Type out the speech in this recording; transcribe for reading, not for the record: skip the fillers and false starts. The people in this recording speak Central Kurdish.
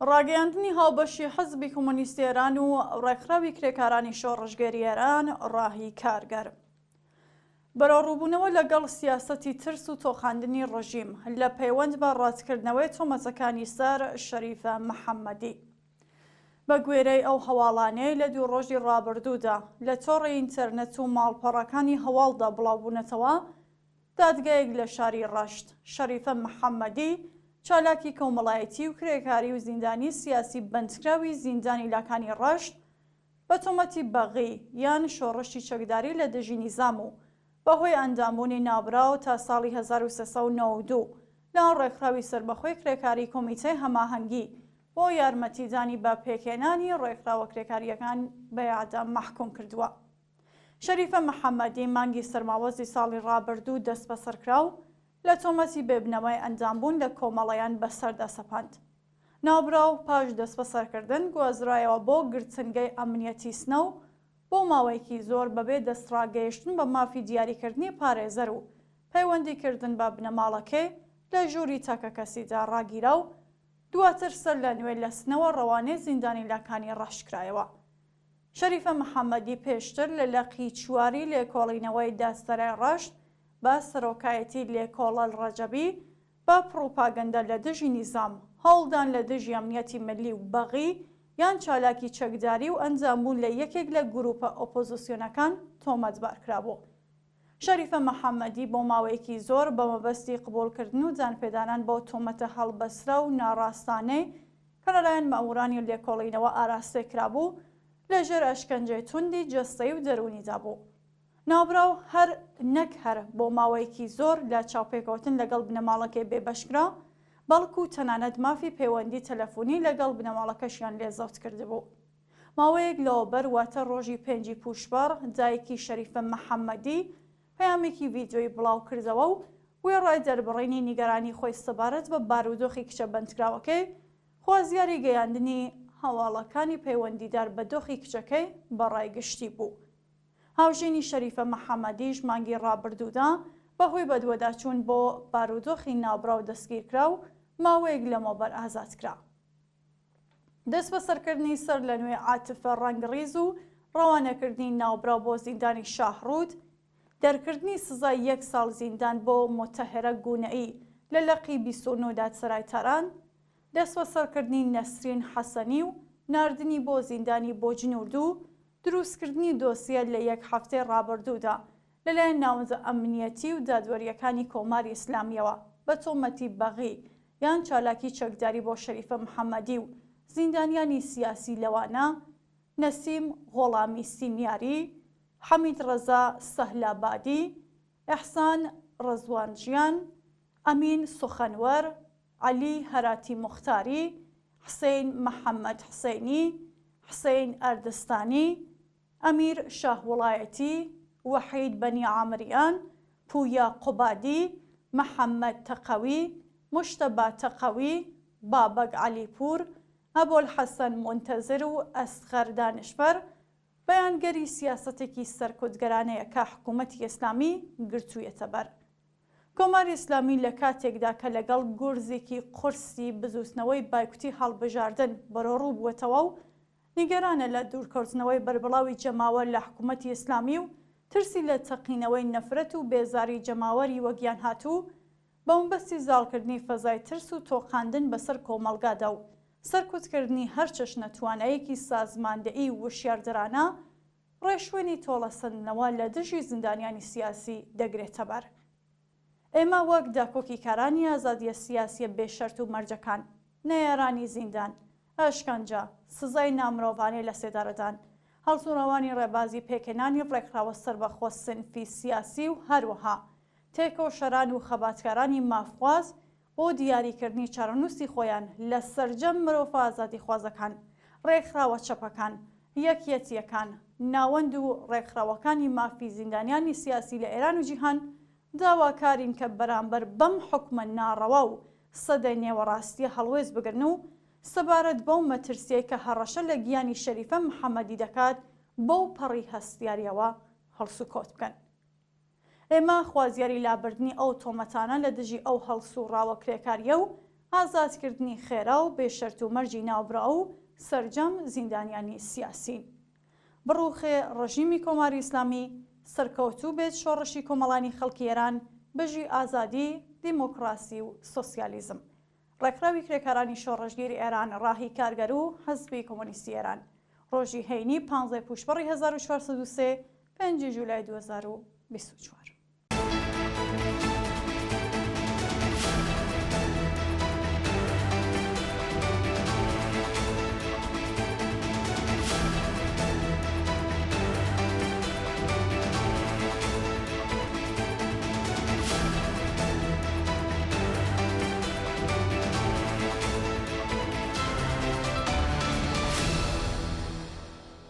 ڕاگەیاندنی هاوبەشی حزبی کۆمۆنیستی ئێران و ڕێکخراوی کرێکارانی شۆڕشگێری ئێران ڕاهی کارگەر. بەرەوڕووبوونەوە لەگەڵ سیاسەتی ترس و تۆقاندنی ڕژیم لە پەیوەند بە ڕەتکردنەوەی تۆمەتەکانی سەر شەریفە محەممەدی. بە گوێرەی ئەو هەواڵانەی لە دوو ڕۆژی ڕابردوودا لە تۆڕی ئینتەرنێت و ماڵپەڕەکانی هەواڵدا بڵاوبوونەتەوە، دادگایەک لە شاری ڕەشت، شەریفە محەممەدی، چالاکی کۆمەڵایەتی و کرێکاری و زیندانی سیاسی بەندکراوی زیندانی لاکانی ڕەشت، بە تۆمەتی بەغی یان شۆڕشی چەکداری لە دژی نیزام و بە هۆی ئەندامبوونی ناوبراو تا ساڵی 1392 لە ڕێکخراوی سەربەخۆی کرێکاری کۆمیتەی هەماهەنگی بۆ یارمەتیدانی بە پێکهێنانی ڕێکخراوە کرێکارییەکان بە ئێعدام مەحکووم کردووە. شەریفە محەممەدی مانگی سەرماوەزی ساڵی ڕابردوو دەستبەسەرکرا و لە تۆمەتی بێبنەمای ئەندامبوون لە کۆمەڵەیان بەسەردا سەپاند. ناوبراو پاش دەستبەسەرکردن گوازرایەوە بۆ گرتنگەی ئەمنیەتی سنە و بۆ ماوەیەکی زۆر بەبێ دەستڕاگەیشتن بە مافی دیاریکردنی پارێزەر و پەیوەندیکردن بە بنەماڵەکەی لە ژووری تاکەکەسیدا ڕاگیرا و دواتر سەرلەنوێ لە سنەوە ڕەوانەی زیندانی لاکانی ڕەشت کرایەوە. شەریفە محەمەدی پێشتر لە لقی چواری لێکۆڵینەوەی دادسەرای ڕەشت بە سەرۆکایەتی لێکۆڵەر ڕەجەبی بە پڕوپاگەندە لە دژی نیزام، هەوڵدان لە دژی ئەمنیەتی ملی و بەغی یان چالاکی چەکداری و ئەندامبوون لە یەکێک لە گرووپە ئۆپۆزسیۆنەکان تۆمەتبار کرابوو. شەریفە محەمەدی بۆ ماوەیەکی زۆر بە مەبەستی قبوڵکردن و دانپێدانان بەو تۆمەتە هەڵبەستراو و ناڕاستانەی کە لەلایەن مەئموورانی لێکۆڵینەوە ئاراستەی کرابوو، لەژێر ئەشکەنجەی توندی جەستەیی و دەروونیدا بوو. ناوبراو هەر نەک هەر بۆ ماوەیەکی زۆر لە چاوپێکەوتن لەگەڵ بنەماڵەکەی بێبەش کرا، بەڵکوو تەنانەت مافی پەیوەندی تەلەفونی لەگەڵ بنەماڵەکەشیان لێ زەوت کردبوو. ماوەیەک لەوەبەر واتە ڕۆژی پێنجی پووشپەڕ، دایکی شەریفە محەممەدی پەیامێکی ڤیدیۆیی بڵاو کردەوە و وێڕای دەربڕینی نیگەرانی خۆی سەبارەت بە بارودۆخی کچە بەندکراوەکەی، خوازیاری گەیاندنی هەواڵەکانی پەیوەندیدار بە دۆخی کچەکەی بە ڕای گشتی بوو. هاوژینی شەریفە محەمەدیش مانگی ڕابردوودا بەهۆی بەدواداچوون بۆ بارودۆخی ناوبراو دەستگیرکرا و ماوەیەک لەمەوبەر ئازادکرا. دەستبەسەرکردنی سەرلەنوێ عاتفە ڕەنگڕیز و ڕەوانەکردنی ناوبراو بۆ زیندانی شاهڕوود، دەرکردنی سزای یەک ساڵ زیندان بۆ موتەهرە گونەئی لە لقی 29 دادسەرای تاران، دەستبەسەرکردنی نەسرین حەسەنی و ناردنی بۆ زیندانی بۆجنورد و دروستکردنی دۆسیە لە یەک هەفتەی ڕابردوودا لەلایەن ناوەندە ئەمنیەتی و دادوەرییەکانی کۆماری ئیسلامییەوە بە تۆمەتی بەغی یان چالاکی چەکداری بۆ شەریفە محەمەدی و زیندانیانی سیاسی لەوانە نەسیم غۆڵامی سیمیاری، حەمید ڕەزا سەهلابادی، ئیحسان ڕەزوانجیان، ئەمین سوخەنوەر، عەلی هەراتی موختاری، حسین محەمەد حسینی، حسین ئەردستانی، ئەمیر شاهوڵایەتی، وەحید بەنی عامریان، پویا قوبادی، محەمەد تەقەوی، موجتەبا تەقەوی، بابەک عەلیپوور، ئەبۆلحەسەن مونتەزر و ئەسغەر دانشفەر، بەیانگەری سیاسەتێکی سەرکوتگەرانەیە کە حکوومەتی ئیسلامی گرتوویەتە بەر. کۆماری ئیسلامی لە کاتێکدا کە لەگەڵ گورزێکی قورسی بزووتنەوەی بایکوتی هەڵبژاردن بەرەوڕوو بووەتەوە و نیگەرانە لە دوورکەوتنەوەی بەربڵاوی جەماوەر لە حکوومەتی ئیسلامی و ترسی لە تەقینەوەی نەفرەت و بێزاری جەماوەری وەگیانهاتوو بە مەبەستی زاڵکردنی فەزای ترس و تۆقاندن بەسەر کۆمەڵگادا و سەرکوتکردنی هەر چەشنە توانایەکی سازماندەیی و وشیاردەرانە ڕێشوێنی تۆڵەسەندنەوە لە دژی زیندانیانی سیاسی دەگرێتەبەر. ئێمە وەک داکۆکیکارانی ئازادییە سیاسییە بێ شەرت و مەرجەکان، نەیارانی زیندان، ئەشکەنجە، سزای نامرۆڤانەی لەسێدارەدان، هەڵسوڕاوانی ڕێبازی پێکهێنانی ڕێکخراوە سەربەخۆ سنفی سیاسی و هەروەها تێکۆشەران و خەباتکارانی مافخواز بۆ دیاریکردنی چارەنووسی خۆیان لە سەرجەم مرۆڤە ئازادیخوازەکان، ڕێکخراوە چەپەکان، یەکیەتییەکان، ناوەند و ڕێکخراوەکانی مافی زیندانیانی سیاسی لە ئێران و جیهان داواکارین کە بەرامبەر بەم حوکمە ناڕەوا و سەدەی نێوەڕاستییە هەڵوێست بگرن و سەبارەت بەو مەترسییەی کە هەڕەشە لە گیانی شەریفە محەمەدی دەکات بەو پەڕی هەستیارییەوە هەڵسوکەوت بکەن. ئێمە خوازیاری لابردنی ئەو تۆمەتانە لە دژی ئەو هەڵسووڕاوە کرێکارییە و. ئازادکردنی خێرا و بێ شەرت و مەرجی ناوبراو و سەرجەم زیندانیانی سیاسین. بڕوخێ ڕژیمی کۆماری ئیسلامی، سەرکەوتوو بێت شۆڕشی کۆمەڵانی خەڵکی ئێران، بژی ئازادی، دیمۆکڕاسی و سۆسیالیزم. ڕێکخراوی کرێکارانی شۆڕشگیری ئێران، ڕاهی کارگەر و حزبی کۆمۆنیستی ئێران. ڕۆژی هەینی پانزەی پووشپەڕی 1403، پێنجی جولای 2024.